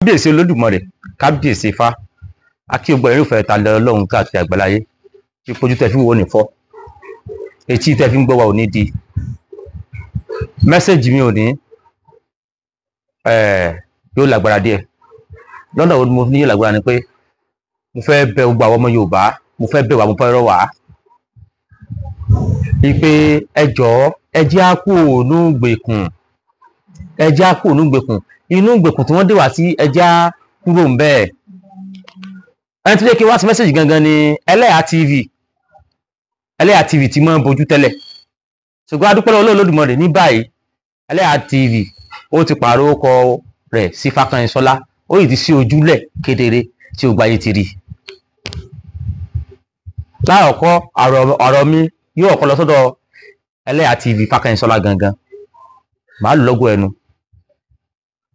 Kábíyèsí Olódùmarè, kábíyèsí Ifá, akí ogbó irúfẹ́ ta lọ Ọlọ́run káàkiri àgbáláyé. Ìpojú tẹ fi ń wò ní fọ́, etí tẹ fi ń gbọ́ wa ò ní di. Message mi ò ní yóò lágbára díẹ̀. Lọ́nà wo ni mo ní yóò lágbára ni pé mo fẹ́ bẹ̀ gbogbo àwọn ọmọ Yorùbá, mo fẹ́ bẹ̀ wá, mo fẹ́ rọ̀ wá wípé ẹ jọ̀ọ́, ẹ jẹ́ á kúrò nínú ìgbèkùn, ẹ jẹ́ á kúrò nínú ìgbèkùn, inú ìgbèkùn tí wọ́n dè wá sí, ẹ jẹ́ á kúrò ńbẹ̀. Ẹni tó jẹ́ kí n wá sí message gangan ni Ẹlẹ́yà TV. Ẹlẹ́yà TV ti máa ń bojú tẹ́lẹ̀, ṣùgbọ́n a dúpẹ́ lọ́wọ́ Olódùmarè ní báyìí, Ẹlẹ́yà TV ó ti pààrọ̀ orúkọ rẹ̀ sí Fákànyìnsọ́lá, ó yìí ti sí ojúlẹ̀ kedere tí ó gbayé ti rí. Láàkọ́ ọ̀rọ̀ mi yóò kọ́ lọ sọ́dọ̀ Ẹlẹ́yà TV Fákànyìnsọ́lá gangan, màá lò lọ́gọ̀ ẹnu.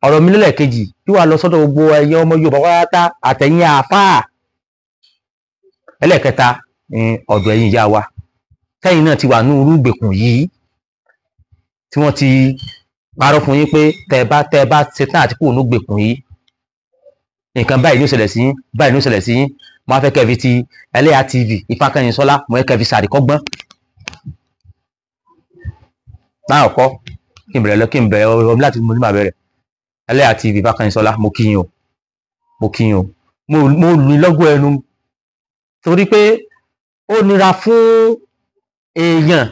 Ọ̀rọ̀ mi lẹ́lẹ́kejì yóò wá lọ sọ́dọ̀ gbogbo ẹ̀yin ọmọ Yorùbá pátá àtẹ̀yìn àáfàá. Ẹlẹ́ẹ̀kẹta ni ọ̀dọ̀ ẹ̀yin ìyá wa tẹ́yìn náà ti wà ní irú ìgbèkùn yìí tí wọ́n ti parọ́ fún yín pé tẹ́ ẹ bá ṣetán àti kúrò ní ìgbèkùn yìí, nǹkan báyìí ló ṣẹlẹ̀ sí yín, báyìí ló ṣẹlẹ̀ sí yín. Mo á fẹ́ kẹ́ fi ti Ẹlẹ́yà TV Ifákànyìnsọ́lá, mo fẹ́ kẹ́ fi ṣàríkọ́gbọ́n. Láàkọ́ kí n bẹ̀rẹ̀ lọ, kí n bẹ̀rẹ̀ ọ̀rọ̀ mi láti mo ní màá bẹ̀rẹ̀. Ẹlẹ́yà TV Ifákànyìnsọ́lá, mo kí yín o, mo kí yín o, mo lù yín lọ́gọ̀ ẹnu torí pé ó nira fún èèyàn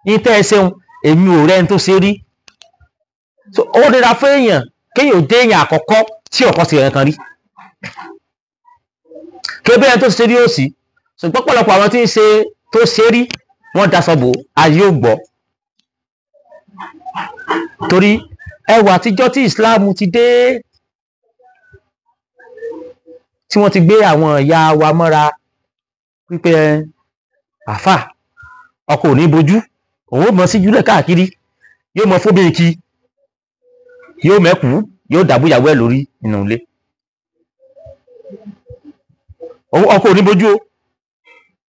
yín tẹ́ ẹ ṣeun, èmi ò rẹ́ni tó ṣe rí. So ó nira fún èèyàn kéèyàn ò dé èèyàn àkọ́kọ́ tí ọ̀kọ́ sí ẹ̀kan rí, kébé ẹni tó ṣe rí ó sì. Ṣùgbọ́n pọ̀lọpọ̀ àwọn tí ń ṣe tó ṣe rí, wọ́n daṣọ bò, ayé ò gbọ́. Torí ẹwà àtijọ́ tí Islam ti dé, tí wọ́n ti gbé àwọn ìyá wa mọ́ra wípé àfà ọkọ ò ní bojú, òun ó mọ sí júlẹ̀ káàkiri, yóò mọ fóbìnrin kí, yóò mẹ́kù, yóò dàbúyàwó ẹ̀ lórí nínú ilé. Ọkọ ò ní bojú o,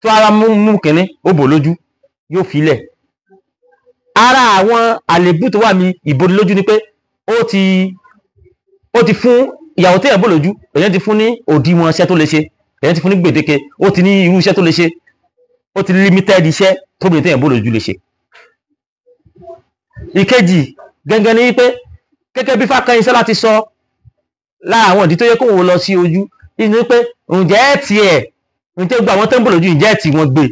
tó ara mú mú kínní ó bò lójú, yóò filẹ̀. Ara àwọn àlébù tó wà ní ìbòrí lójú ni pé ó ti fún ìyàwó téèyàn bò lójú, èèyàn ti fún ní òdiwọ̀n iṣẹ́ tó lè ṣe, èèyàn ti fún ní gbèdéke, ó ti ní irú iṣẹ́ tó lè ṣe, ó ti limited iṣẹ́ tóbi téèyàn bò lójú lè ṣe. Ìkejì gẹ́gẹ́ ni wípé gẹ́gẹ́ bí Fákànyìnsọ́lá ti sọ lára àwọn ìdí tó yẹ kóun lọ sí ojú ní pé ǹjẹ́ tiẹ̀, ǹjẹ́ gbogbo àwọn tó ń bò lójú, ǹjẹ́ tí wọ́n gbé,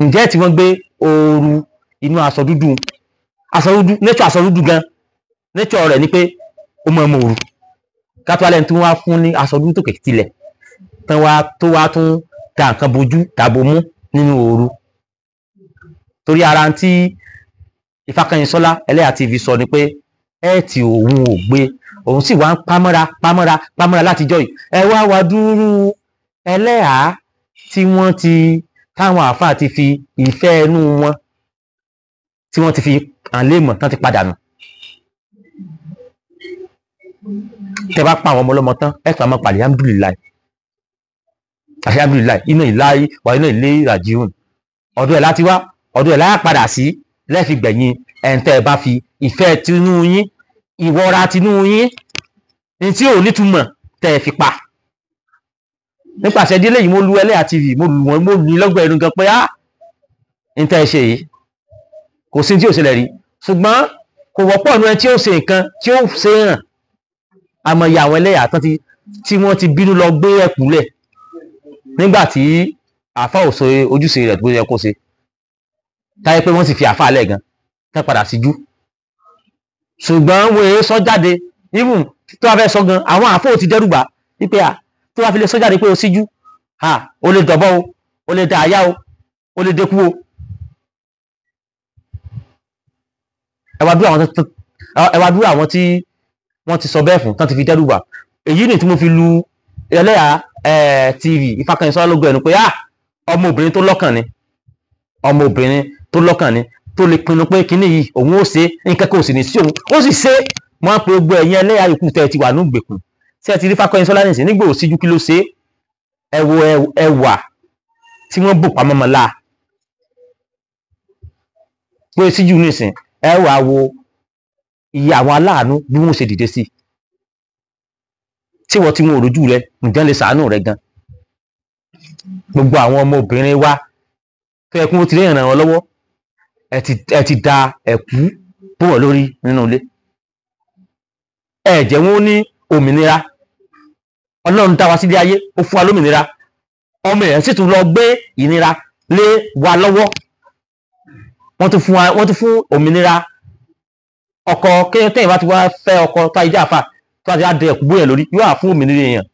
ǹjẹ́ tí wọ́n gbé ooru inú aṣọ dúdú, aṣọ dúdú nature, aṣọ dúdú gan nature rẹ̀ ni pé ó mọ̀ ọmọ òru kátó alẹ́ tí wọ́n á fún ní aṣọ dúdú tòkè tilẹ̀ tán wá tó wá tún da nǹkan bojú dàbò mú nínú ooru. Torí ara tí Ifákànyìnsọ́lá Ẹlẹ́yà TV sọ ni pé ẹ tí òun ò gbé, òun sì wá ń pamọ́ra pamọ́ra pamọ́ra látijọ́ yìí. Ẹ wá wá dúró ẹlẹ́hàá tí wọ́n ti táwọn àáfàá ti fi ìfẹ́ ẹnu wọn tí wọ́n ti fi hàn léèmọ̀ tán ti padà nù. Tẹ bá pa àwọn ọmọ ọlọ́mọ tán, ẹ kàn máa pàlẹ́ alhamdulillahi, alhamdulillahi, iná ìláyé wà, iná ilé ìràjíhùn, ọ̀dọ̀ ẹ̀ láti wá, ọ̀dọ̀ ẹ̀ láyà padà sí lẹ́ẹ̀fi gbẹ̀yìn. Ẹ̀ ń tẹ́ ẹ bá fi ìfẹ́ tinú yín, ìwọra tinú yín ní tí ò nítumọ̀ tẹ́ ẹ fi pa nípasẹ̀ délé yìí. Mo lu Ẹlẹ́yà TV, mo lu wọn, mo lu lọ́gbọ̀n ẹnu gan pé á ní tẹ́ ẹ ṣe yìí, kò sí tí ò ṣẹlẹ̀ rí, ṣùgbọ́n kò wọ́pọ̀ nu ẹ tí ó ṣe nǹkan tí ó ṣe hàn. Àmọ̀yé àwọn ẹlẹ́yà tán tí wọ́n ti bínú lọ gbé ẹ̀kúlẹ̀ nígbà tí àáfà ò ṣe ojúṣe rẹ̀ tó yẹ kó ṣe, táyé pé wọ́n sì fi àáfà lẹ̀ gan tán padà síjú. Ṣùgbọ́n wọ́n èé sọ jáde. Even tó bá fẹ́ sọ gan, àwọn àáfà ò ti dẹ́rùbà wípé à tó bá fi lè sọ jáde pé o síjú à, o lè dọ̀bọ́ o, o lè da àyà o, o lè dékú o. Ẹ wá dúró àwọn tí wọ́n ti sọ bẹ́ẹ̀ fún tán ti fi dẹ́rùbà. Èyí ni tí mo fi lu Ẹlẹ́yà TV Ifákànyìnsọ́lá lógo ẹnu pé ah, ọmọbìnrin tó lọ́kàn ni, ọmọbìnrin tó lọ́kàn ni, tó lè pinnu pé kinní yìí òun ó ṣe, nǹkan kò sì ní sí òun ó sì ṣe. Wọ́n á pe gbogbo ẹ̀yin ẹlẹ́yà yòókù tẹ́ ẹ ti wà ní ìgbèkùn tí ẹ ti rí Fákànyìnsọ́lá nìsín nígbà òsíjú, kí ló ṣe? Ẹ wo ẹwà tí wọ́n bò pamọ́ mọ́ láà pé síjú nìsín. Ẹ wàá wo iye àwọn aláàánú bí wọ́n ṣe dìde sí. Tí wọ́n ti wọn òrojú rẹ, ǹjẹ́ lè sàánú rẹ gan? Gbogbo àwọn ọmọbìnrin wa tó yẹ kí wọ́n ti rí ìrànwọ́ lọ́wọ́, ẹ ti da ẹ̀kú bò wọ́n lórí nínú ilé. Ẹ jẹ́ wọn ní òmìnira. Ọlọ́run dá wa sílé ayé, ó fún wa lómìnira. Ọmọ èèyàn sì tún lọ gbé ìnira lé wa lọ́wọ́. Wọ́n tún fún wa, wọ́n tún fún òmìnira ọkọ. Kéèyàn tẹ́yìn bá ti wá fẹ́ ọkọ tó ayé àfà tó àti á dẹ ẹ̀kú bóyá lórí, yóò wà fún òmìnira èèyàn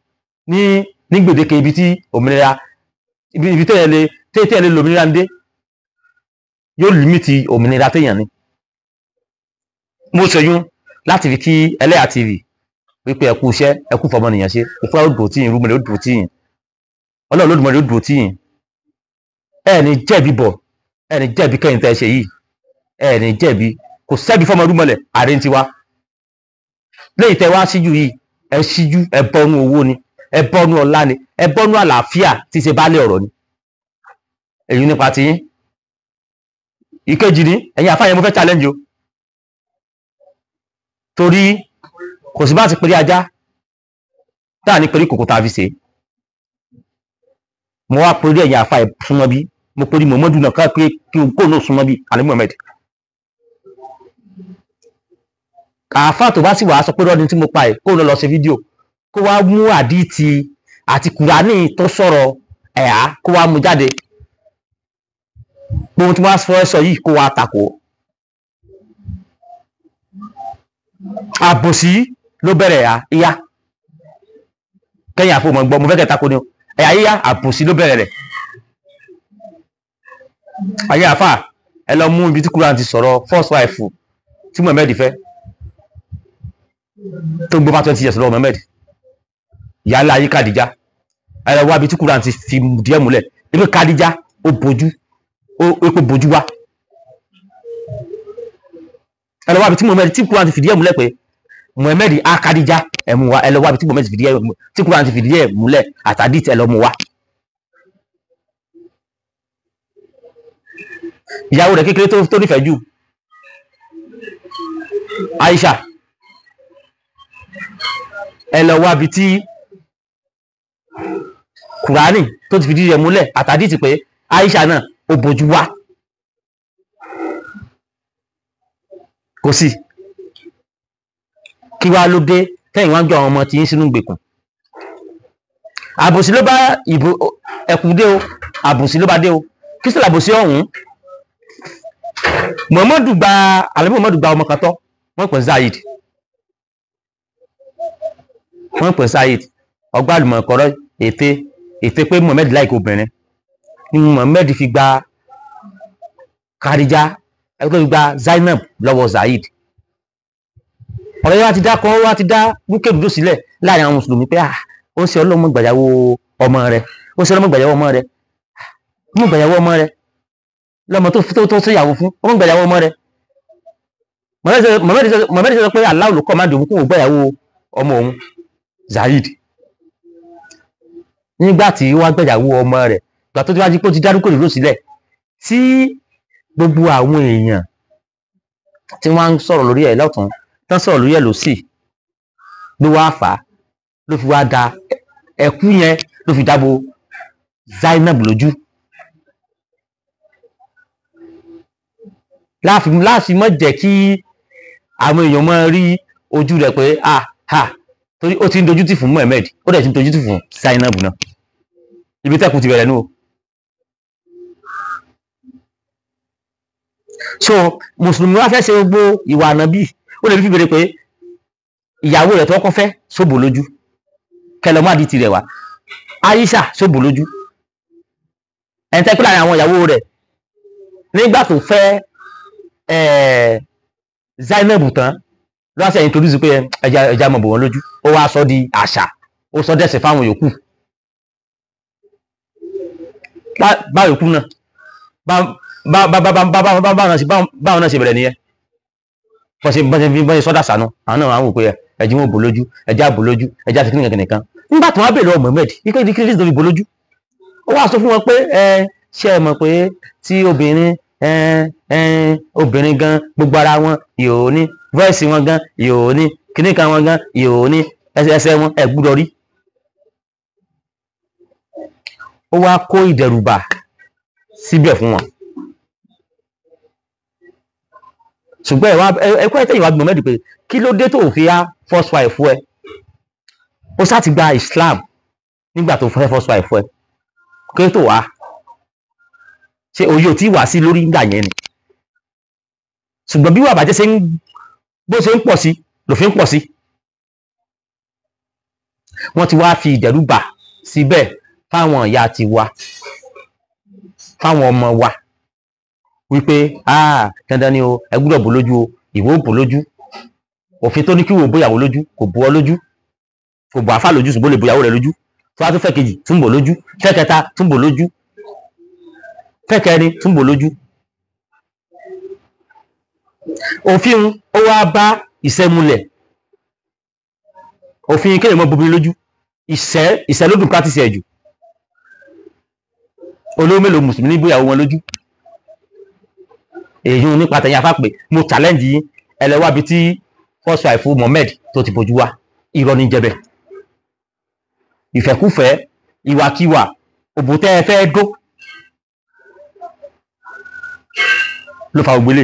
ní gbèdéke ibi tí òmìnira ibi téèyàn lè lòmìnira ń dé, yóò límìtì òmìnira téèyàn ní. Mo ṣèyún láti fi kí Ẹlẹ́yà TV wípé ẹ kú iṣẹ́, ẹ kú fọmọnìyàn ṣe. Òfúra ó dùn tí yín, rúmọlẹ̀ ó dùn tí yín, Ọlọ́run Olódùmarè ó dùn tí yín. Ẹ ní jẹ̀bi bọ̀, ẹ ní jẹ̀bi kẹ́yìn tẹ́ ẹ ṣe yìí, ẹ ní jẹ̀bi. Kò sẹ́bi fọmọ rúmọlẹ̀ àrẹ ń tiwa lẹ́yìn tẹ́ wá síjú yìí. Ẹ síjú, ẹ bọ́nú owó ni, ẹ bọ́nú ọlá ni, ẹ bọ́nú àlàáfíà tí ṣe baálé ọ̀rọ̀ ni. Èyí nípa tiyín. Ìkejì ní ẹ̀yin àfáà yẹn, mo fẹ́ challenge o, torí kò sí bá ti pèrè ajá táà ní pèrè kòkò tá a fi ṣe. Mo wá pèrè ẹ̀yin àfáà, ẹ̀ súnmọ́ bí. Mo pèrè Muhammadu náà ká pé kí n kó náà súnmọ́ bí alẹ́ Muhammad. Àáfàá tó bá sì wàá sọ pé rọ́ọ̀dún tí mo pa ẹ̀, kó lọ ṣe fídíò, kó wá mú àdìtì àti Kùránì tó sọ̀rọ̀ ẹ̀há, kó wá mú jáde. Gbogbo tí wọ́n á sọ yìí, kó wá takò. Àbòsí ló bẹ̀rẹ̀ ẹ̀yà ìyá. Kẹ́yìn àfọmọ́ gbọ́, mo fẹ́ kẹ́ tako ni o. Ẹ̀yà yíyá, àbòsí ló bẹ̀rẹ̀ rẹ̀. Ayé àfà, ẹ lọ mú ibi tí Kùránì ti sọ̀rọ̀ first wife tí Muhammed fẹ́, tó gbé bá 20 years lọ́wọ́ Muhammed, ìyáálé ayé Kàdíjà. Ẹ lọ wá ibi tí Kùránì ti fi díẹ̀ múlẹ̀ ibi Kàdíjà ó bojú, ó epo bojú wá. Ẹ lọ wá ibi tí Muhammed, tí Kùránì ti fìdí ẹ̀ múlẹ̀ pé Muhammed á Kàdíjà, ẹ mú wá. Ẹ lọ wá ibi tí Muhammed ti fìdí ẹ̀, tí Kùránì ti fìdí ẹ̀ múlẹ̀ àtàdí, ẹ lọ mú wá. Ìyàwó rẹ̀ kékeré tó nífẹ̀ẹ́ jù, Aisha, ẹ lọ wá ibi tí Kùránì tó ti fìdí rẹ̀ múlẹ̀ àtàdí ti pé Aisha náà ó bójú wá. Kò sí. Kí wá ló dé tẹ́yìn wá ń gbé àwọn ọmọ tí ń sínú ìgbèkùn? Àbòsí ló bá ìbò ẹkùn dé o, àbòsí ló bá dé o. Kí sì làbòsí ọ̀hún? Muhammadu gba àlẹ́, Muhammadu gba ọmọ kan tọ́, wọ́n pè Zaid, wọ́n pè Zaid. Ọgbà àlùmọ̀kọ́rọ́ ète ète pé Muhammad láìkó obìnrin ni Muhammad fi gba Khadija, ẹgbẹ́ fi gba Zainab lọ́wọ́ Zaid. Ọ̀rọ̀ yẹn wá ti dá kan, wá ti dá rúkèrúdò sílẹ̀ láàrin àwọn mùsùlùmí pé, ah, ó ń ṣe ọlọ́mọ gbàyàwó ọmọ rẹ̀, ó ń ṣe ọlọ́mọ gbàyàwó ọmọ rẹ̀, ọmọ gbàyàwó ọmọ rẹ̀ lọ́mọ tó ṣèyàwó fún, ọmọ gbàyàwó ọmọ rẹ̀. Muhammad sọ pé Allah ló command òun kó o gbàyàwó ọmọ òun Zaid. Nígbà tí wọ́n gbàyàwó ọmọ rẹ̀, ìgbà tó ti wá jí pé ó ti dá rúkèrúdò sílẹ̀ tí gbogbo àwọn èèyàn tí wọ́n ń sọ̀rọ̀ lórí ẹ̀ lọ́tún, tán sọ̀rọ̀ lórí ẹ̀ lọ́sì, ló wá fà á, ló fi wá da ẹkú yẹn, ló fi dáàbò Zainab lójú. Láàfin mọ́ jẹ́ kí àwọn èèyàn máa rí ojú rẹ̀ pé ah ha, torí ó ti ń dojú tì fún Muhammed, ó dẹ̀ ti ń dojú tì fún Zainab náà. Ibi tẹ́kùn ti bẹ̀rẹ̀ nù o. So mùsùlùmí wá fẹ́ ṣe gbogbo ìwà ànábì, ó lè fi béèrè pé ìyàwó rẹ̀ tó kọ́ fẹ́ sóbò lójú, kẹlẹ́ má di tirẹ̀ wá. Aisha sóbò lójú, ẹni tẹ́ pé láàrin àwọn ìyàwó rẹ̀, nígbà tó fẹ́ Zainab tán, ló wá sí introduce pé ẹja ẹja mọ̀ bò wọ́n lójú. Ó wá sọ di àṣà, ó sọ dẹ̀sẹ̀ fáwọn yòókù, bá yòókù náà bá bá bá bá bá bá báwọn náà ṣe bẹ̀rẹ̀ nìyẹn. Bọ́n ṣe sọ́dà sànú, àwọn náà wọ́n wò pé ẹjí wọn bò lójú, ẹjá bò lójú, ẹjá ti kíníkan kìnìkan. Nígbà tí wọ́n bèèrè Muhammad ike di kírísì tó fi bò lójú, ó wá sọ fún wọn pé ẹ ṣe ẹ mọ̀ pé tí obìnrin ẹ ẹ obìnrin gan, gbogbo ara wọn yòó ní voice wọn gan, yòó ní kíníkan wọn gan, yòó ní ẹsẹ̀ wọn ẹ gbúdọ̀ rí. Ó wá kó ìdẹ̀rùbà síbẹ̀ fún wọn. Ṣùgbọ́n ẹ̀kọ́ ẹ̀tẹ̀yìn wá bí Muhammad pé kí ló dé tó fi á first wife ẹ? Ó sá ti gba Islam nígbà tó fẹ́ first wife ẹ, kí ló tó wá ṣe òye ò tí wá sí lórí nígbà yẹn ni. Ṣùgbọ́n bí wà bàjẹ́ ṣe ń bó ṣe ń pọ̀ sí lòfin ń pọ̀ sí, wọ́n ti wá fi ìdẹ̀rùbà síbẹ̀ fáwọn ìyá ti wa, fáwọn ọmọ wa, wípé dandan ni o, ẹ gbúdọ̀ bò lójú o, ìwọ ò bò lójú. Òfin tó ní kí wò bóyàwó lójú kò bò ọ lójú, kò bò àfà lójú, ṣùgbọ́n lè bóyàwó rẹ lójú. Tó bá tún fẹ́ kejì tún bò lójú, fẹ́ kẹta tún bò lójú, fẹ́ kẹrin tún bò lójú. Òfin ó wá bá ìṣẹ́ múlẹ̀. Òfin kéèyàn mọ́ bomi lójú, ìṣẹ́ ló dùn practice ẹ̀ jù. Olówó mélòó mùsùlùmí ní bóyàwó wọn lójú? Èyí nípa tẹ̀yìn afá pé mo challenge yín, ẹ lọ wábi tí first wife Muhammad tó ti bójú wá. Irọ́ ní jẹ́bẹ̀. Ìfẹ́kúfẹ́, ìwàkiwà, òbò tẹ́ ẹ fẹ́ dó ló fa ògbélé.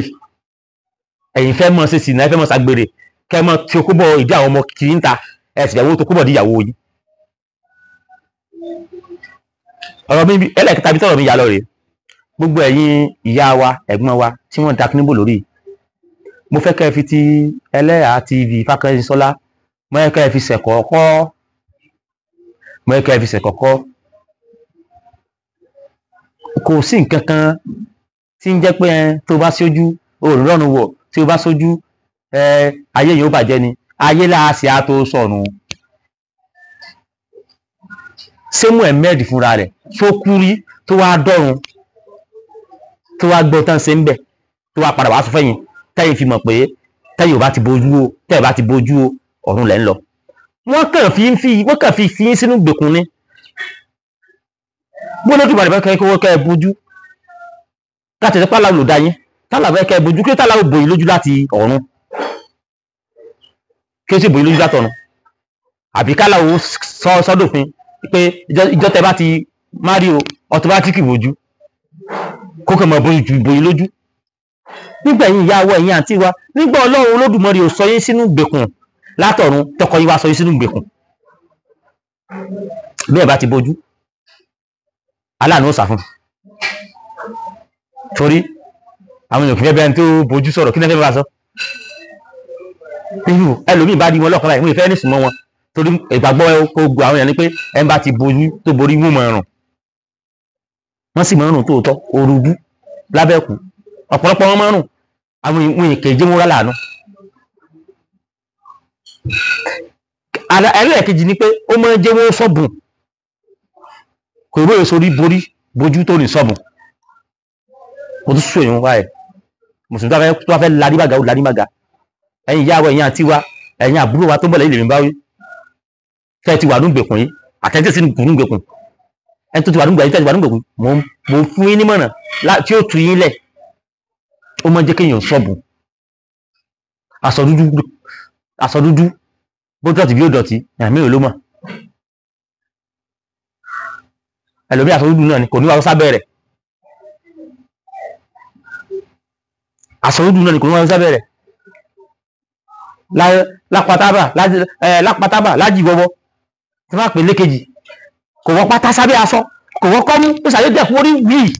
Ẹ̀yin fẹ́ mọ̀ ṣe sìnà, ẹ fẹ́ mọ̀ ṣàgbèrè, kẹ́ mọ̀ tí o kó bọ̀ ìdí àwọn ọmọ kiri ń ta, ẹ sì fẹ́ wo tó kó bọ̀ di ìyàwó yín. Ọ̀rọ̀ mi ẹlẹ́kẹta bí tọ̀rọ̀ mi yà lọ rèé. Gbogbo ẹ̀yin ìyá wa, ẹ̀gbọ́n wa tí wọ́n da kíníbò lórí, mo fẹ́ kẹ́ ẹ fi ti Ẹlẹ́hà TV Fákẹ́yìnsọ́lá, mo fẹ́ kẹ́ ẹ fi ṣẹ̀kọ̀ọ́kọ́, mo fẹ́ kẹ́ ẹ fi ṣẹ̀kọ̀ọ́kọ́. Kò sí nǹkan kan tí ń jẹ́ pé ẹ tó bá sójú òrùrọ̀rùn wọ̀, tí o bá sójú ẹ ayé yóò bàjẹ́ ni, ayé láàṣẹ á tó sọ̀run. Ṣé Muhammad fúnra rẹ̀ tó kú rí tó wá dọ̀run, tó wá gbọ́ tán ṣe ń bẹ̀, tó wá padà wá sọ fẹ́yìn tẹ́yìn fi mọ̀ pé tẹ́yìn ò bá ti bojú o, tẹ́yìn bá ti bojú o, ọ̀run lẹ́ ń lọ. Wọ́n kàn fi fi yín sínú ìgbèkùn ni. Bó ló dìbò àdìbò kẹ́ kó kẹ́ ẹ bojú láti ẹ̀sẹ̀ pálá ló dá yín, tálà fẹ́ kẹ́ ẹ bojú, kí tálà ó bò yín lójú láti ọ̀run, kí ó sì bò yín lójú láti ọ̀run, àbí kálà ó sọ́dọ̀fin pé ìjọ tẹ bá ti má rí o, ọtọmátìkì bojú, kó kàn mọ́ bò yín lójú. Nígbà yín ìyá wa, ẹ̀yin àǹtí wa, nígbà Ọlọ́run Olódùmarè ò sọ yín sínú ìgbèkùn látọ̀run, tọkọ yín wá sọ yín sínú ìgbèkùn. Bí ẹ bá ti bojú, aláàánú ó sá fún. Torí àwọn èèyàn kì í fẹ́ bẹ́ẹ̀ tó bojú sọ̀rọ̀, kí ní ẹ fẹ́ bá sọ? Irú ẹlòmíì bá di wọn lọ́kàn báyìí, wọ́n ìfẹ́ ní sùnmọ́ wọn. Torí ìgbàgbọ́ ogun àwọn èèyàn ni pé ẹ bá ti bojú tó borí wọ́n mọ̀ ẹ̀rùn. Wọ́n sì mọ̀ ẹ̀rùn tóòtọ́, orúbú lábẹ́kù. Ọ̀pọ̀lọpọ̀ wọn mọ̀ ẹ̀rùn, àwọn èèyàn kèje wọn rà láàánú. Ẹlẹ́ẹ̀kejì ni pé ó máa ń jẹ́ wọ́n sọ̀bùn. Kò ìwé sórí borí bojú tó ní sọ̀bùn. Mo tún sún èèyàn wáyé. Mùsùlùmí tó bá fẹ́ larí bàgà, ó larí bàgà. Ẹ̀yin ìyá wa, ẹ̀yin àǹtí wa, ẹ̀yin àbúrò wa tó ń bọ̀ lẹ́yìn lèmi bá wí. Tẹ́ ẹ ti wà nùgbèkùn yìí, àtẹ̀jẹ́ sí nùgbèkùn. Ẹni tó ti wà nùgbèkùn, tẹ́ ẹ ti wà nùgbèkùn, mo fún yín nímọ̀ràn tí ó tu yín lẹ̀. Ó máa ń jẹ́ kéèyàn sọ̀bùn. Aṣọ dúdú, bó dọ̀tí bí ó dọ̀tí, àmì ò ló mọ̀. Ẹlòmíì aṣọ dúdú náà ni kò ní wá sábẹ́ rẹ̀. Aṣọ dúdú náà ni kò ní wá sábẹ́ rẹ̀. Lápátábà lájì wọ́wọ́ tí wọ́n pè lékejì, kò wọ́ pátá sábẹ́ aṣọ, kò wọ́ kọ́mú, ó ṣàyẹ̀dẹ̀ fún orí wíì.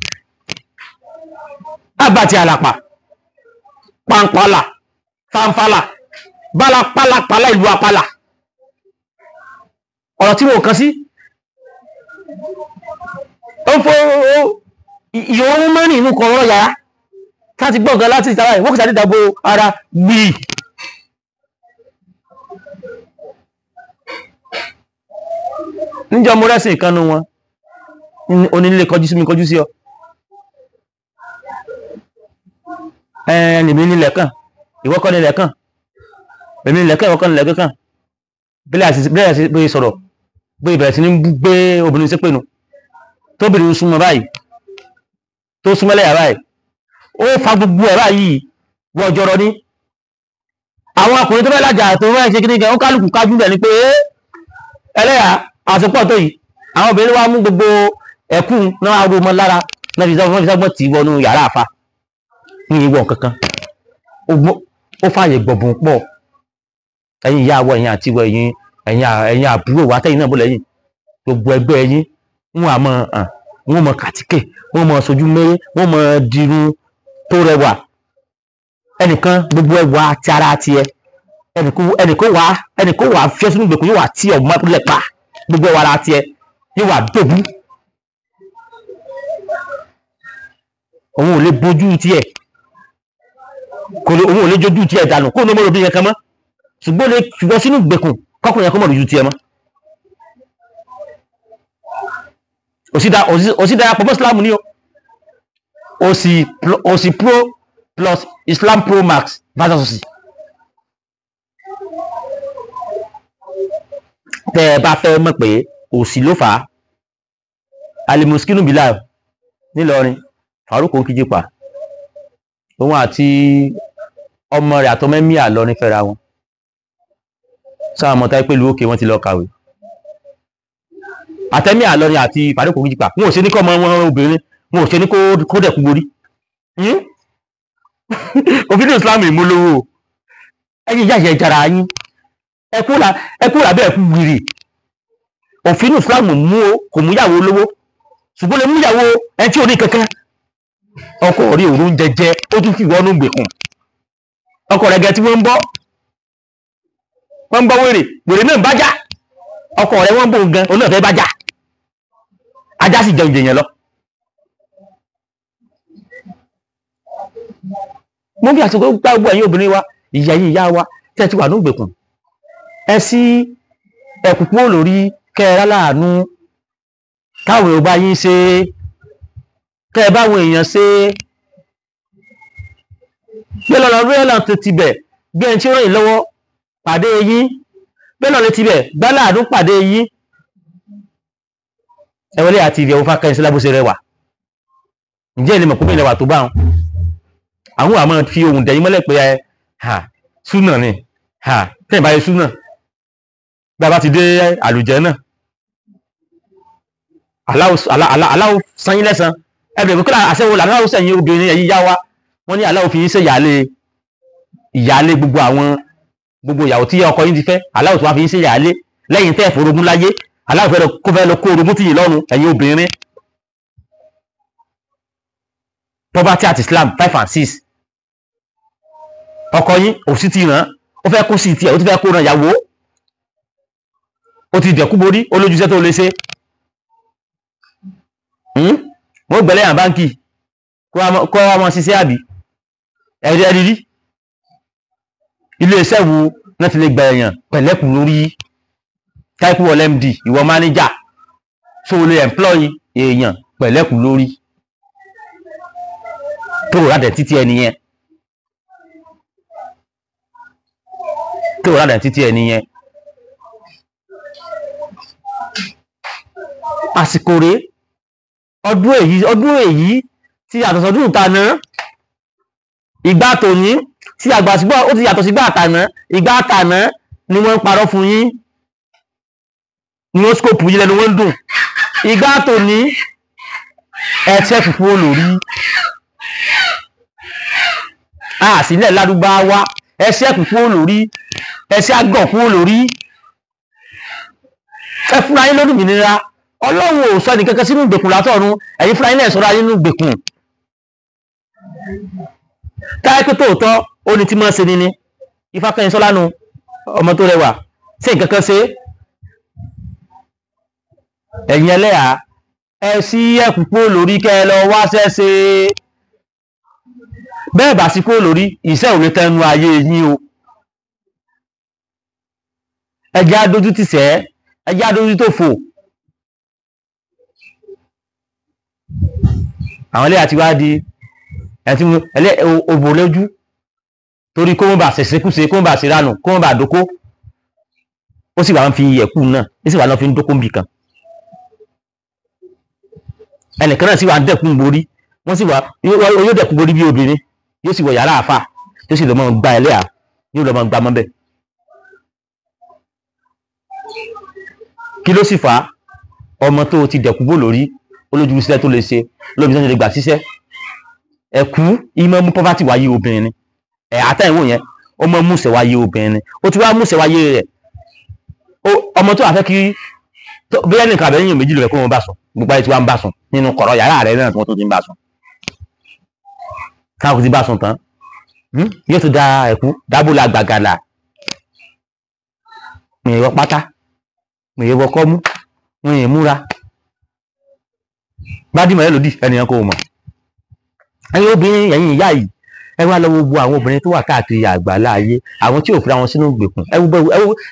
Àbàtì àlàpà, pàǹpàlà, fanfàlà, bálapálapàlà ìlú apàlà. Ọ̀rọ̀ tí mo kàn sí. Ó ń fọ́ ìyọ̀rún mẹ́rin inú kan ọ̀rọ̀ yàrá. Láti gbọ́ nǹkan láti ìtara ẹ̀, wọ́n kò sáré dàbò ara gbìí. Níjọ́ mo rẹ́sìn ìkànnù wọn, onílé kọjú sí mi kọjú sí ọ. Ẹ̀ẹ́n èmi nílẹ̀ kan, ìwọ kọ́ nílẹ̀ kan, èmi nílẹ̀ kan, ìwọ kọ́ nílẹ̀ kan. Bílẹ̀ àti bóyá sọ̀rọ̀, bóyá bẹ̀rẹ̀ sí ní gbé obìnrin ṣépè nu. Tóbìnrin súnmọ́ báyìí, tó súnmọ́ lẹ́yà báyìí, ó fa gbogbo ẹ̀ báyìí wọ́jọ́rọ́ ní. Àwọn ọkùnrin tó fẹ́ lájà tó fẹ́ ṣe kíní gan, ó kálukú kájú bẹ̀ ni pé ẹlẹ́yà àsopọ̀ tó yìí. Àwọn obìnrin wa mú gbogbo ẹ̀kún náà ro mọ́ lára náà fi sọ́gbọ́n tì í wọnú yàrá àfa ní ìwọ̀n kankan. Ó fààyè gbọ̀bùn pọ̀. Ẹ̀yin ìyá wa, ẹ̀yin àti ẹ̀yin àbúrò wa tẹ́yin náà bó lẹ́yìn gbogbo ẹgbẹ́ ẹ̀yin, wọn àmọ́ hàn, wọn mọ kàtíkè, wọn mọ sojú méré, wọn mọ dirun tó rẹwà. Ẹnìkan gbogbo ẹwà ti ara tiẹ̀, ẹnìkan wà fẹ́ sínú ìgbèkùn, yóò wà tí ọmọ ìpínlẹ̀ pa gbogbo ẹwà ara tiẹ̀, yóò wà dòbú. Òun ò lè bójú tiẹ̀, òun ò lè jójú tiẹ̀ dànù kó ní ọmọ òbí yẹn kan mọ́, ṣùgbọ́n lè ṣùgbọ́n sínú ìgbèkùn kọ́kùnrin yẹn kó mọ̀ lójú tiẹ̀ mọ́. Òsì darapọ̀ mọ́ Islam ní o, òsì pro plus Islam pro max versus òsì. Tẹ́ ẹ bá fẹ́ mọ̀ pé òsì ló fà á, Alimuskinu Bilal nílọrin, Farouk Okijipa, òun àti ọmọ rẹ̀ àtọmẹ́míà lọ ní fẹ́ra wọn. Sáwọn ọmọ táyé pẹ̀lú òkè wọn ti lọ kàwé. Àtẹ́mí àlọrin àti Farouk Okijipa, wọn ò ṣe ní kọ́ ọmọ wọn obìnrin, wọn ò ṣe ní kó dẹ̀kú borí. Òfin Islam ìmúlówó ẹ̀yin ìyá ìyá ìjàrá yín, ẹkú làbẹ́ ẹ̀kú wìrì. Òfin Islam mú o, kò mú ìyàwó olówó, ṣùgbọ́n lè mú ìyàwó ẹni tí ò ní kankan. Ọkọ rí òru ń jẹjẹ, ó tún fi wọnú gbèkùn. Ọkọ rẹ̀ gẹ tí wọ́n ń bọ́, wọ́n ń bọ́ wèrè, wèrè náà ń bájá. Ọkọ rẹ̀ wọ́n ń bò gan, òun náà fẹ́ bájá. Ajá sì jẹun jẹyàn lọ. Mo bí àsìkò gbá gbogbo ẹ̀yin obìnrin wa, ìyá yín ìyá wa tẹ́ ẹ ti wà ní ìgbèkùn, ẹ sí ẹ̀kúkú olórí kẹ́ ẹ ráláàánú káwọn èèyàn bá yín ṣe, kẹ́ ẹ báwọn èèyàn ṣe. Gbé lọ́nà rí ẹ̀là tó ti bẹ̀ gbé ẹni tí ó ràn yín lọ́wọ́ pàdé yín, gbé lọ́nà ti bẹ̀ gbáláàánú pàdé yín. Ẹ wọlé àti ìyẹ̀wò Fákẹ́yìnsí lábúṣe rẹwà. Ǹjẹ́ ilé mọ̀ pé ìlẹ̀wà tó bá wọn? Àwọn àmọ́ fi ohun dẹ̀yìn mọ́lẹ̀ pé ẹ ha súnà ni, ha tẹ́yìn bá yẹ súnà, bí a bá ti dé àlùjẹ́ náà, aláwo san yín lẹ́san. Ẹ bẹ̀rẹ̀ pé kí àṣẹwò làláwo sẹ̀yìn obìnrin ẹ̀yìn yá wa, wọ́n ní aláwo fi yín ṣe ìyáálé gbogbo àwọn gbogbo ìyàwó tí ọkọ yín ti fẹ́, aláwo tó wá fi yín ṣe ìyáálé lẹ́yìn tẹ́ ẹ̀fọ́ orogún láyé, aláwo fẹ́ kó fẹ́ lọ kó orogún tì yín lọ́rùn ẹ̀yin obìnrin. Poverty at Islam 5 and 6. Ọkọ yín òsì ti ràn, ó fẹ́ kó sí tiẹ̀, ó ti fẹ́ kó ràn ìyàwó, ó ti dẹ̀kú borí, ó lójúṣẹ́ tó lè ṣe. Wọ́n gbẹ̀lẹ́ yàn báńkì kó wá mọ́ ṣiṣẹ́ àbí ẹ̀rí ẹ̀rí rí. Ilé iṣẹ́ wo náà ti lè gba èèyàn pẹ̀lẹ́kùn lórí táìpù wọlé MD, ìwọ mánéjà, tó lè employ èèyàn pẹ̀lẹ́kùn lórí tó rò rádẹ̀ títí ẹni yẹn, tó rò rádẹ̀ títí ẹni yẹn. Àsìkò rèé, ọdún èyí tí àtọ̀sọ̀dún ìtànà, ìgbà tòní tí àgbà sígbà ó ti yàtọ̀ sígbà àtànà. Ìgbà àtànà ni wọ́n ń parọ́ fún yín, ni wọ́n skóòpù yín lẹ́nu wọ́n ń dùn. Ìgbà tòní ẹ̀ṣẹ́ fùfú olórí àsìlẹ̀ lárúbáwá, ẹ̀ṣẹ́ fùfú olórí, ẹ̀ṣẹ́ àgọ̀ fún olórí. Ẹ fúnra yín lórí ìmìnira. Ọlọ́run ò sọ ẹnìkankan sínú ìgbèkùn látọ̀run, ẹ̀yin fúnra yín náà sọ̀rọ̀ ayé nínú ìgbèkùn. Táyé pé tòótọ́ ó ní tí máa ṣe ni Ifákẹ́yìnsọ́lá nu ọmọ tó rẹwà ṣé nǹkan kan ṣe. Ẹ̀yin ẹlẹ́yà ẹ sí ẹ̀kúkú lórí kẹ́ ẹ lọ wá ṣẹ́ṣe. Bẹ́ẹ̀ bá sí kúrò lórí iṣẹ́ ò lè tẹnu ayé yín o. Ẹ jẹ́ adójú tìṣẹ́, ẹ jẹ́ adójú tó fò. Àwọn ẹlẹ́yà ti wá di ẹtí ẹlẹ́ òbò lójú torí kó wọ́n bá ṣẹ̀ṣẹ̀kúṣe, kó wọ́n bá ṣe ránù, kó wọ́n bá dóko. Ó sì wà ń fi ẹ̀kú náà, ó sì wà lọ́ fi ń dóko níbì kan. Ẹnìkan náà sì wà ń dẹ̀kun borí, wọ́n sì wà yóò dẹ̀kun borí bí obìnrin, yóò sì wọ yàrá àfà, yóò sì lọ́ mọ́ gba ẹlẹ́yà, Yóò lọ máa gbà mọ́ bẹ́ẹ̀. Kí ló sì fà á? Ọmọ tó ti dẹ̀kú bò lórí olójú iṣẹ́ tó lè ṣe lóbi tó lè gbà síṣẹ́. Ẹ̀kú ìmọ̀ mú poverty wáyé obìnrin ni. Ẹ̀ àtẹ̀wò yẹn ó mọ múṣẹ̀ wáyé obìnrin ni. Ó ti wá múṣẹ̀ wáyé rẹ̀. Ọmọ tó wà fẹ́ kí bí ẹnìkan àbẹ̀yìn méjì ló fẹ́ kó wọn bá sùn, gbogbo ayé tí wọ́n ń bá sùn nínú kọ̀rọ̀ yàrá rẹ̀ náà tí wọ́n tó ti ń bá sùn. Káwọn ti bá sùn tán yóò tún da ẹ̀kú dábòlà gbàgàlà. Mi ì wọ pátá, mi ì wọ kọ́mú, mi ì múra. Gbádìmọ̀ ẹ lòdì ẹnìyàn kò mọ̀. Ẹ̀yin obìnrin, ẹ̀yin ìyá yìí, ẹ wá lọ gbogbo àwọn obìnrin tó wà káàkiri àgbàlá ayé, àwọn tí ò fira wọn sínú ìgbèkùn. Ẹ wo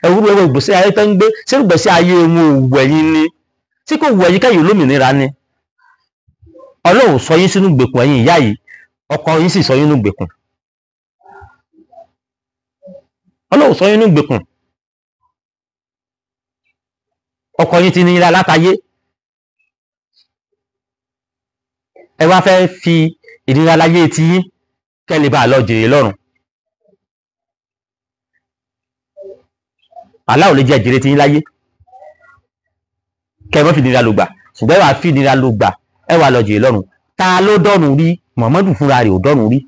ẹ wo ìgbésí ayé tó ń gbé, sínú ìgbésí ayé wọn ò wù ẹ̀yin ni. Tí kò wù ẹ̀yin kẹ́yìn olómìnira ni. Ọlọ́run sọ yín sínú ìgbèkùn ẹ̀yin ìyá yìí, ọkọ yín sì sọ yín nínú ìgbèkùn. Ọlọ́run sọ yín nínú ìgbèkùn. Ọkọ yín ti ní ilá látayé. Ẹ wá fẹ́ fi ìnira láyé ti yín kẹ́ lè bá a lọ jèrè lọ́run. Allah ò lè jẹ́ jèrè ti yín láyé. Kẹ́ ẹ má fi ìnira lò gbà, ṣùgbọ́n ẹ wá fi ìnira lò gbà, ẹ wá lọ jèrè lọ́run. Ta ló dọ́run rí? Muhammadu fúnra rẹ̀ ò dọ́run rí.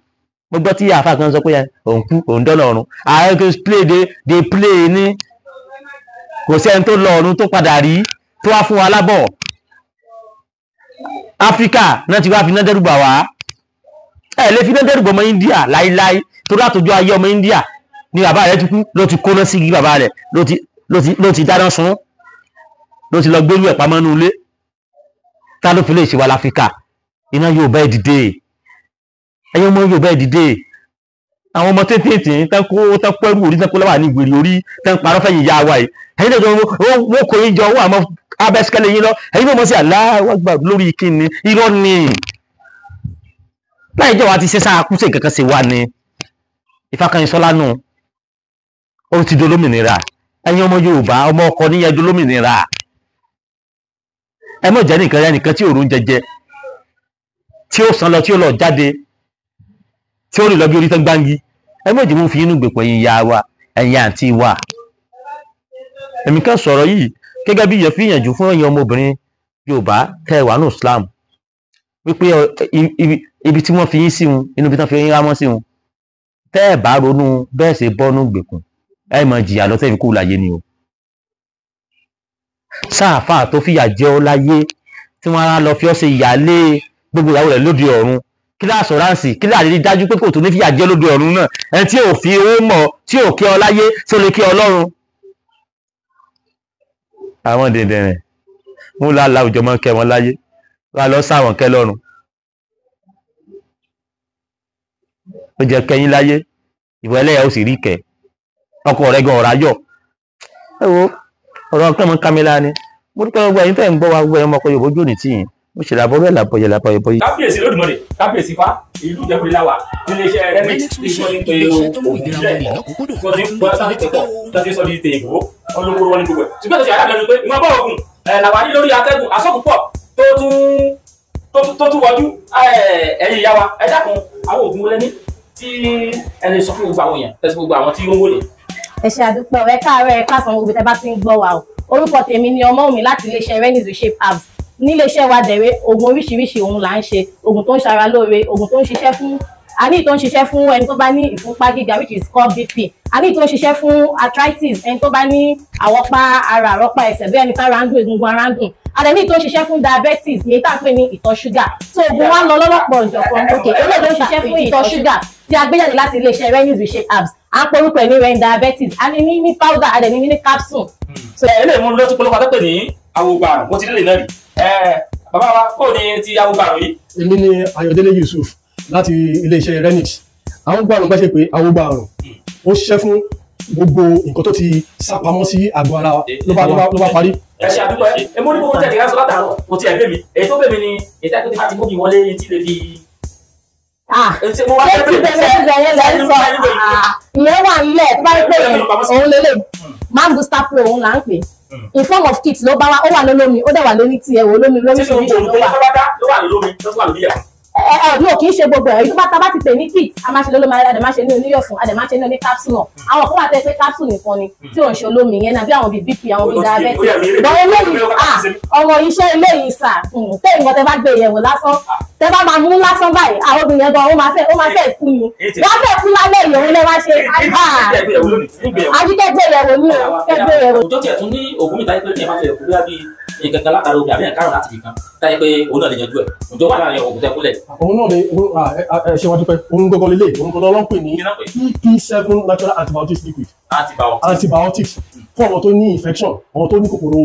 Mo gbọ́ tí àáfàá kan sọ pé òun kú, òun dọ́nà ọ̀run. Ààrẹ kò play dey play ní. Kò sí ẹni tó lọ ọ̀run tó padà rí tó wá fún wa lábọ̀. Áfíríkà náà ti wá fi iná dẹ́rùbà wá. Ẹ lè fi iná dẹ́rùbà ọmọ India láíláí, torí àtòjọ ayé ọmọ India ni bàbá rẹ̀ ti kú, ló ti kóná sí igi bàbá rẹ̀, ló ti dáná sun, ló ti lọ gbérú ẹ̀ pamọ́ nínú ilé. Ta ló fi lè ṣe wa láfíríkà? Iná yóò bá ẹ dìde. Ẹ̀yin ọmọ yóò bá ẹ dìde. Àwọn ọmọ tètè tán kó tán pẹ́rù orí tán kó lọ́wọ́ ní ìgbèrè orí tán parọ́ fẹ́yìn ìyá wa yìí. Ẹ̀yin náà wọ́n kò yín jọ wọ́n àmọ́ abẹ́síkẹ́lẹ̀ yín lọ. Ẹ̀yin náà mọ̀ sí Allahu Akbar lórí kíni irọ́ ni. Láì jẹ́ wa ti ṣe sáà kúṣe kankan ṣe wá ni. Ìfakànyìnsọ́lá nù. Ó ti dolómìnira. Ẹ̀yin ọmọ Yorùbá, ọmọ ọkọ níyẹn dolómìnira. Ẹ mọ̀ jẹ́ nìkan ẹnìkan tí òórùn jẹjẹ, tí ó sàn lọ, tí ó lọ jáde, tí ó rìn lọ bí orí tán gbáǹgì. Ẹ mọ̀ jẹ́ wọ́n fi inú gbèpọ̀ ẹ̀yin ìyá wa, ẹ̀yin àǹtí wa. Èmi kan sọ̀rọ̀ yìí gẹ́gẹ́ bí ìyẹn fi ìyànjú fún ẹ̀yin ọmọbìnrin Yorùbá tẹ́ ẹ wà ní Islam wípé ibi tí wọ́n fi yín sí wọn, inú ibi tí wọ́n fi yín rámọ́ sí wọn, tẹ́ ẹ bá ronú bẹ́ẹ̀ ṣe bọ́nú gbèkùn, ẹ mọ̀ jìyà lọ tẹ́ fi kú láyé ni o. Sáàfà tó fìyà jẹ ọ́ láyé tí wọ́n á lọ fi ọ́ ṣe ìyálé gbogbo ìyàwó rẹ̀ lóde ọ̀run, kí láàṣọ ráǹsì, kí láàrí dájú pé kò tó ní fìyà jẹ lóde ọ̀run náà, ẹni tí ò fi owó mọ̀, tí ò kí ọ láyé, tí ó lè kí ọ lọ́run. Àwọn dèdèrìn wọn lọ àwùjọ mọ kẹ wọn láyé, wọn lọ sáwọn kẹ lọ́run. Ó jẹ kẹyìn láyé, ìwọ ẹlẹ́yà ó sì rí kẹ, ọkọ rẹ gan ọ̀rá yọ. Ẹ wo ọ̀rọ̀ ọkọ mọ kámẹ́lá ni. Mo dúpẹ́ gbogbo ẹ̀yin tẹ́ ń gbọ́ wa, gbogbo ẹ̀yin ọmọkọ Yorùbá ojú òní tì yín. Mo ṣe làbọ̀ rẹ̀ làbọ̀ yẹ làbọ̀ yẹ. Kábíyèsí Olódùmarè, kábíyèsí Ifá, ìlú Ìjẹ̀bú la wà níléeṣẹ́ Renix tí wọ́n ti ń pe òògùn ìbílẹ̀ ẹ̀kọ́ tí wọ́n ti ń gbọ́ sáà tẹ̀kọ́ tí wọ́n ti sọ di tèèbó wọn ló kúrò wọn ní gbogbo ẹ̀. Ṣùgbọ́n ìṣẹ̀lẹ̀ alábẹ́nu pé ìwọ̀n bá òògùn làwa ní lórí atẹ́gùn asọ́kùpọ̀ tó tún wọjú. Ẹ̀yin ìyá wa, ẹ dákun, àwọn òògùn wọlé ní tí ẹ lè sọ fún gbogbo àwọn èèyàn tẹ̀sí gbogbo àwọn tí ó ń wòye. Ẹ ṣe àdúpẹ́ ẹ káàárọ̀, ẹ káàsán, gbogbo tẹ́ bá ti ń gbọ́ wa o. Orúkọ tèmi ni Ọmọ́wùnmí láti iléeṣẹ́ Renix Reshape Herbs. Níléeṣẹ́ wa dẹ̀rẹ̀, oògùn oríṣiríṣi òun là ń ṣe. Oògùn tó ń ṣara lóore, oògùn tó ń ṣiṣẹ́ fún àní tó ń ṣiṣẹ́ fún ẹni tó bá ní ìfúnpá gíga, which is called BP, àní tó ń ṣiṣẹ́ fún arthritis, ẹni tó bá ní àwọ̀pá ara, àrọ́pá ẹsẹ̀, bí ẹni tára ń dùn, egungun ara ń dùn, àdẹ̀ní tó ń ṣiṣẹ́ fún diabetes, ní tá à ń pè ní ìtọ̀ ṣúgà. So oògùn wa lọ lọ́lọ́pọ̀ ọ̀jọ̀kan. Ok, eléyìí tó ń ṣiṣẹ́ fún ìtọ̀ ṣúgà tí a gbé jáde láti iléeṣẹ́ Renix Reshape Herbs, à ń porúkọ ẹ̀ ní ren diabetes, a ní ní powder, a dẹ̀ ní ní capsule. Eléyìí mú lọ́tún polówó àtọ́pẹ̀ ní awogbarùn, mo ti délé náà rí. Bàbá wa, kò ní ti awogbarùn yìí. Èmi ni Ayọ̀délé Yusuf láti iléeṣẹ́ Renix. Awogbarùn bá ṣe pé awogbarùn ó ṣiṣẹ́ fún gbogbo nǹkan tó ti sápamọ́ sí àgọ́ ara ló bá parí. Ẹ ṣe àdúgbò ẹ mo ní gbogbo tẹ̀lé ká sọ látàárọ̀ kò tiẹ̀ bẹ̀ mí, èyí tó bẹ̀ mí ni èyí tó ti bá ti mú mi wọlé tí lè fi. Ṣé ti bẹ̀rẹ̀ lẹ́ ń sọ ìyẹn wà nílẹ̀ tó bá rí pé òun lélẹ̀ Man Booster Pro òun là ń pè. In form of kit ló bá wa, ó wà lólómi, ó dẹ̀ wà lóní tiẹ̀ wò lómi lóríṣiríṣi ló wà. Ló wà lólómi, ló wà lórí ẹ̀. No, kì í ṣe gbogbo ẹ̀. Tó bá ta bá ti pè ní kit, a máa ṣe lólómi, a dẹ̀ máa ṣe ní oníyọ̀fun, a dẹ̀ máa ṣe ní oní capsule náà. Àwọn kan wà tẹ́ pé capsule nìkan ni tí ò ń ṣe olómi yẹn náà, bí àwọn bíi BP, àwọn bíi diabetes. Bọ̀ eléyìí, ọmọ iṣẹ́ eléyìí sà, tẹ́ nǹkan tẹ́ bá gbé yẹ̀wò lásán, tẹ́ bá máa mú lásán báyìí, àwọn obìnrin yẹn gan, ó máa fẹ́ kú ni. Wọ́n fẹ́ kú lálẹ́ yìí, òun lẹ́ wá ṣe. Àbíkẹ́ gbé yẹ̀wò ní o, kẹ́ gbé yẹ̀wò. Òjò tiẹ̀ tún ní ògùn mi táyé pé ní ẹ̀ máa fẹ́ kú bí nǹkan kan látara omi àbí ẹ̀ka àrùn láti ibìkan táyé pé òun náà lè yanjú ẹ̀. Òjò wà láàrin ògùn tẹ́ kúlẹ̀. Òun náà lè ẹ ṣe wá dúpẹ́. Òun gangan lélẹ̀, òun gangan ló ń pè ní EP7 natural antibiotics liquid. Antibiotics fún àwọn tó ní infection, àwọn tó ní kòkòrò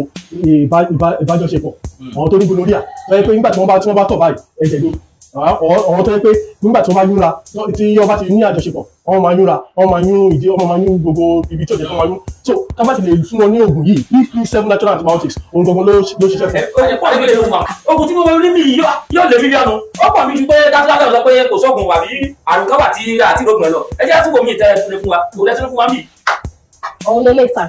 ìbájọṣepọ̀, àwọn tó ní gonorrhea. Tó yẹ pé nígbà tí wọ́n bá tọ̀ báyìí, ẹ̀jẹ̀ ni. Àwọn tó yẹ pé nígbà tí wọ́n bá yúnra, tí wọ́n bá ti ní àjọṣepọ̀, wọ́n máa yúnra, wọ́n máa yún ìdí, wọ́n máa yún gbogbo ibi tí ò jẹ́ kó máa yún. So tá bá ti lè fún wọn ní oògùn yìí, EP7 natural antibiotics, òun gangan ló ṣiṣẹ́ fún. Oògùn tí mo rí mi yìí yóò lè mí bí ọnu. Ó pọ̀ mi ju pé dájúdájú sọ pé kò sóògùn àbí àrùn kan wà tí àti ìrógùn ẹ̀ lọ. Ẹ jẹ́ àtúwò mi ìtẹ́ fún wa, kò lẹ́tún fún wa mí. Òun ló lè sà.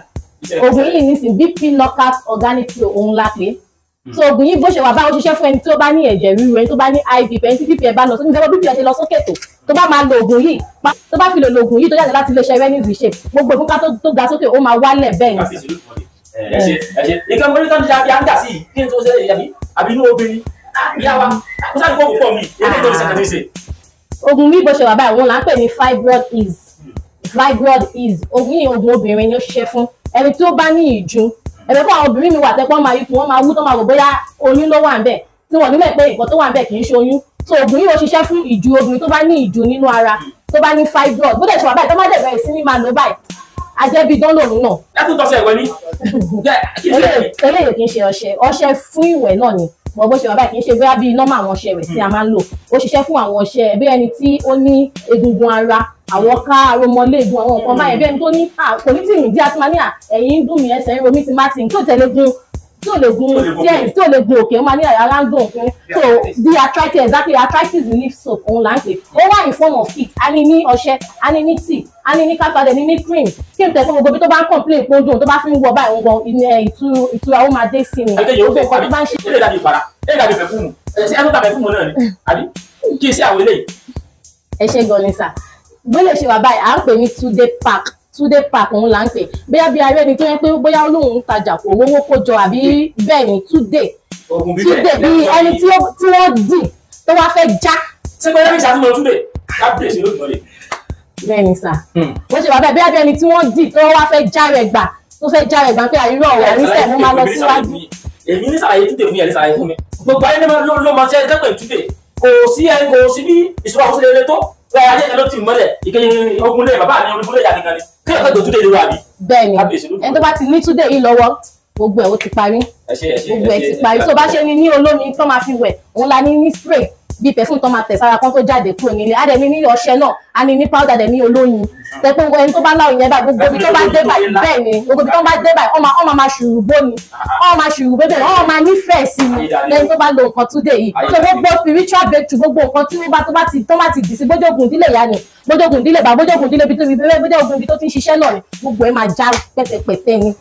Oògùn yìí nísìn BP knockout organic flow òun la pè é. So oògùn yìí bó ṣe wà báwo ṣiṣẹ́ fún ẹni tí ó bá ní ẹ̀jẹ̀ ríru, ẹni tó bá ní high BP, ẹni tí BP ẹ̀ bá lọ sókè, nígbà BP ẹ̀ ṣe lọ sókè tó bá máa lo oògùn yìí, tó bá fi lè lo oògùn yìí tó jáde láti iléeṣẹ́ Renix Reshape, gbogbo ìfúnpá tó ga sókè ó máa wálẹ̀ bẹ́ẹ̀ ni. Ẹ ṣe ẹ ṣe nǹkan mo ní tán ti ṣe àǹgà sí i kí n tó ṣe àbí àbí inú obìnrin ìyá wa kó sáré kó púpọ̀ mi èyí tó ṣe kàtí ṣe. Oògùn yìí bó ṣe wà báyìí òun là ń pè ní fibroid ease. Fibroid ease, oògùn yìí oògùn obìnrin ni ó ṣiṣẹ́ fún ẹni tí ó bá ní ìju. Ẹ̀rọ fún àwọn obìnrin mi wà tẹ́pọ́n máa yípo, wọ́n máa wú tó máa rò bóyá oyún ló wà ńbẹ̀, tí wọ́n nílẹ̀ pé nǹkan tó wà ńbẹ̀ kì í ṣe oyún. So oògùn yìí ó ṣiṣẹ́ fún ìju obìnrin tó bá ní ìju nínú ara, tó bá ní fibroid. Bó dẹ̀ ṣe wà báyìí, tó má dẹ̀ bẹ̀rẹ̀ sí ní máa lò báyìí, ajẹ́bí dán lòun náà. Lẹ́kùn tọ́sẹ̀ ìwẹ̀ ni. Eléyìí kì í ṣe ọṣẹ, ọṣẹ fún ìwẹ̀ náà ni. Bọ̀ bó ṣe wà báyìí kì í ṣe bóyá bíi nọ́mà àwọn ọṣẹ rẹ̀ tí a máa ń lò. Ó ṣiṣẹ́ fún àwọn ọṣẹ bí ẹni tí ó ní egungun ara, àwọn ká aromọléegun, àwọn nǹkan báyẹn, bí ẹni tó ní kò ní tì mí dí àti máa ní ẹ̀yìn ń dùn mí, ẹsẹ̀ ń ro mí ti má ti ń tí ò tẹ̀lé gun, tí ò lè gun díẹ̀, tí ò lè gun òkè, ó máa ní ara ń dùn òkun. So the arthritis, exactly, arthritis relief soap òun là ń pè. Ó wà in form of kit, a ní ní ọṣẹ, a ní ní tea, a ní ní káfíńtà, dẹ̀ ní ní cream. Kí n tẹ̀ fún gbogbo ibi tó bá ń complain pé ó dùn, tó bá fi ń wọ báyìí òun gan ìtura ó máa dé sí ni. Gbogbo nǹkan tó bá ń ṣe. Ilé ìdàbí ìfara, ilé ìdàbí pẹ̀fúmù, ẹ tó ta pẹ̀fúmù náà ni, àbí kí n ṣe àwọn eléyìí. Ẹ ṣe gan ni sà. Bó lè ṣe wà báyìí, à ń pè ní Today Park. Today Park òun là ń pè. Bóyá bí ará ẹni tó yẹ pé bóyá olóhùn ń tajà kò rówó kó jọ àbí bẹ́ẹ̀ ni Today. Today bí ẹni tí wọ́n dì tó wá fẹ́ já. Ṣé pé lẹ́yìn ìṣàtúmọ̀ Today kábíyèsí ló dùn ọ́ lè. Bẹ́ẹ̀ ni sà. Bó ṣe wà báyìí, bóyá bí ẹni tí wọ́n dì tó wá fẹ́ já rẹ̀ gbà, tó fẹ́ já rẹ̀ gbà pé àìrọ̀ ọ̀rọ̀ níṣẹ́ mo máa lọ síwájú. Èmi ní sàlàyé Today fún yẹn ní sàlàyé fún mi. Gbogbo ayé ló máa ṣe ẹgbẹ́ Today. Kò sí ẹni kò sí bí ìṣúra kò sí lè tó. Bẹ́ẹ̀ ayé kan ló ti mọ́lẹ̀ ìkẹyìn ogun lé bàbá mi ogun lé ìyá nìkan ni kí ẹ̀ka tó Today lè wà bí. Bẹ́ẹ̀ni, ẹni tó bá ti ní Today yìí lọ́wọ́ gbogbo ẹ̀ ó ti parí, gbogbo ẹ̀ ti parí. Tó bá ṣe ni ní olómi tó máa fi wẹ̀, òun la ní ní spray bíi perfume tó máa tẹ̀ sára kan tó jáde kúrò nílé. Á dẹ̀ ní ní ọṣẹ náà, á ní ní powder, dẹ̀ ní olóyin. Tẹ̀pẹ́ ẹni tó bá láwọn yẹn báyìí, gbogbo ibi tó bá dé báyìí, bẹ́ẹ̀ ni gbogbo ibi tó bá dé báyìí, wọ́n máa ṣùrùbó ni, wọ́n máa ṣùrùbó bẹ́ẹ̀, wọ́n máa nífẹ̀ẹ́ sí ni lẹ́yìn tó bá lo nǹkan Today yìí. So gbogbo spiritual breakthrough, gbogbo nǹkan tí wọ́n bá tó bá ti dì sí bójógun ìdílé ìyá ni, bójógun ìdílé bàbá, bójógun ìdílé ibi tó bójógun ibi tó ti ń ṣiṣẹ́ náà ni, gbogbo ẹ̀ máa já pẹ́tẹpẹ́tẹ ni.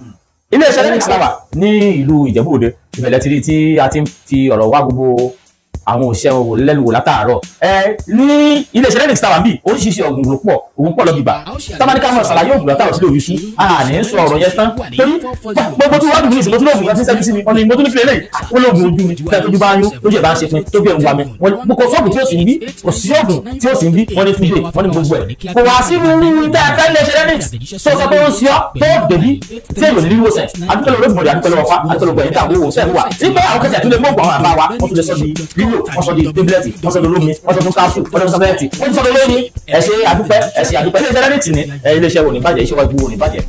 Ilé-iṣẹ́ Renix la wà ní ìlú Ìjẹ̀bú Òde, ìbẹ̀lẹ̀ ti rí tí a ti ń fi ọ̀rọ̀ wá gbogbo àwọn òṣìṣẹ́ wọn lẹ́nu wò látàárọ̀. Ní iléeṣẹ́ Renix tàwa bíi oríṣiríṣi ọ̀gùn ló pọ̀, ògùn pọ̀ lọ́bìbà. Tábánikà mọ̀ ṣàlàyé ògùn látàrọ̀ sílé òyìṣú, a ní sọ ọ̀rọ̀ yẹn tán. Torí gbogbo tí wọ́n dùn ní ìsìn, mo tún lóògùn kan tí ń sẹ́bí sí mi, ọ̀nà mo tún ní fi eléyìí, ó lóògùn ojú mi, fẹ́ tójú bá ń yún, lójú ẹ̀ bá ń ṣe pin, tó bí ẹ̀ ń wa mi. Mo kò sóògùn tí ó sì ń bí, kò sí ògùn tí ó sì ń bí, wọ́n ní Túndé, wọ́n ní gbogbo ẹ̀. Kò wá sí irú tẹ́ ẹ fẹ́ iléeṣẹ́ Renix tó sọ pé ó ń ṣe ọ́ tó dèbí tí èèyàn ní ìwòsàn. Adúpẹ́ lọ́wọ́ Olódùmarè, adúpẹ́ lọ́wọ́ Ifá, adúpẹ́ lọ́wọ́ ẹ̀yìn tàbí òwòsàn wà. Nígbà àwọn kẹsẹ̀ tún lè mú ògùn àwọn àbá wa, wọ́n tún lè sọ di lílò, wọ́n sọ di tébúlẹ̀tì, wọ́n sọ di olómi, wọ́n sọ di kápsù, wọ́n sọ di sábẹ́ẹ̀tì, wọ́n sọ di olómi. Ẹ ṣé adúpẹ́, ẹ ṣé adúpẹ́. Iléeṣẹ́ Renix ni iléeṣẹ́ wo ní bàjẹ́, iṣẹ́ wájú wo ní bàjẹ́.